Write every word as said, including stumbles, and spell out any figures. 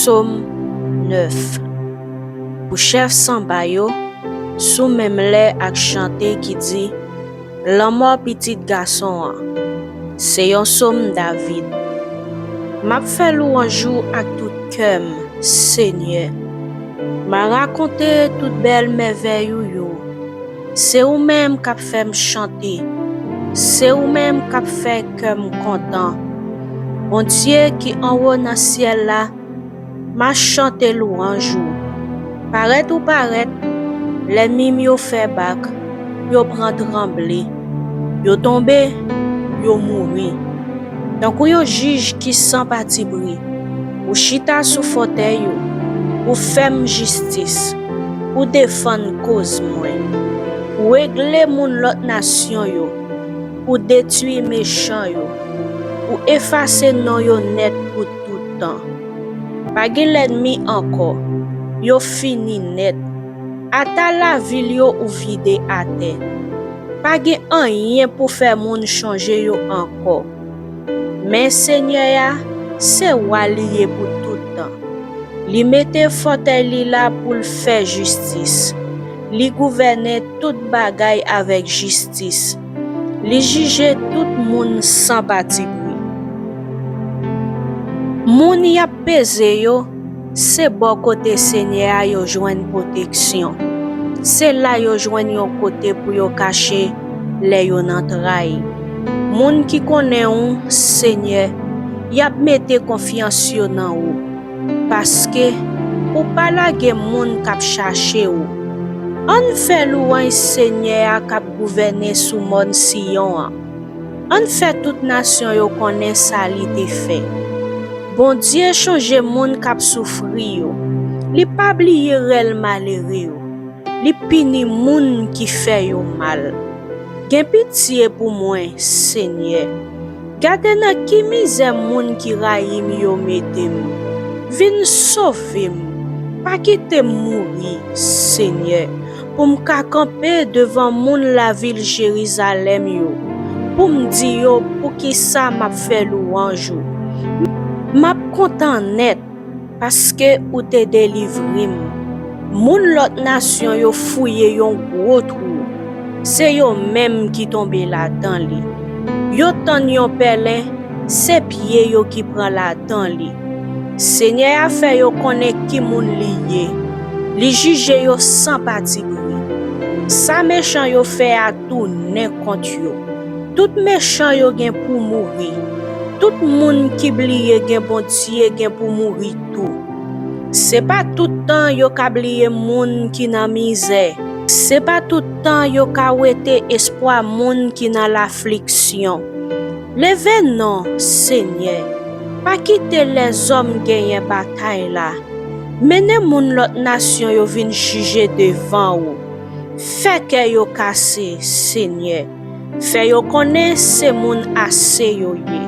Sòm nèf. Pou chèf sanba yo, sou menm lè ak chante ki di, Lanmò Pitit Gason an. Se yon sòm David. M ap fè lwanj ou ak tout kè m, Senyè. M a rakonte tout bèl mèvèy ou yo. Se ou menm k ap fè m chante. Se ou menm k ap fè kè m kontan. Bondye ki anwo nan syèl la, m a chante lwanj ou. Parèt ou parèt, lènmi m yo fè bak, yo pran tranble. Yo tonbe, yo mouri. Tankou yon jij ki san patipri, ou chita sou fòtèy ou, ou fè m jistis, ou defann koz mwen. Ou regle moun lòt nasyon yo, ou detwi mechan yo, ou efase non yo nèt pou tout tan. Pa gen lènmi ankò, yo fini nèt. Ata lavil yo ou vide atè. Pa gen anyen pou fè moun chonje yo ankò. Men Senyè a, se wa li ye pou tout tan. Li mete fòtèy li la pou l fè jistis. Li gouvène tout bagay avèk jistis. Li jije tout moun san patipri. Moun y ap peze yo, se bò kote Senyè a yo jwenn pwoteksyon. Se la yo jwenn yon kote pou yo kache lè yo nan tray. Moun ki konnen ou, Senyè, y ap mete konfyans yo nan ou, paske ou pa lage moun k ap chache ou. Ann fè lwanj Senyè a k ap gouvène sou mòn Siyon an. Ann fè tout nasyon yo konnen sa li te fè. Bondye chonje moun k ap soufri yo. Li pa bliye rèl malere yo. Li pini moun ki fè yo mal. Gen pitye pou mwen, Senyè. Gade nan ki mizè moun ki rayi m yo mete m. Vin sove m. Pa kite m mouri, Senyè, pou m ka kanpe devan moun lavil Jerizalèm yo, pou m di yo poukisa m ap fè lwanj ou. M ap kontan nèt, paske ou te delivre m. Moun lòt nasyon yo fouye yon gwo twou, se yo menm ki tonbe ladan li. Yo tann yon pèlen, se pye yo ki pran ladan li. Senyè a fè yo konnen ki moun li ye. Li jije yo san patipri. Sa mechan yo fè a tounen kont yo. Tout mechan yo gen pou mouri. Tout moun ki bliye gen Bondye gen pou mouri tou. Se pa tout tan yo ka bliye moun ki nan mizè. Se pa tout tan yo ka wete espwa moun ki nan lafliksyon. Leve non, Senyè. Pa kite lèzòm genyen batay la. Mennen moun lòt nasyon yo vin jije devan ou. Fè kè yo kase, Senyè. Fè yo konnen se moun ase yo ye.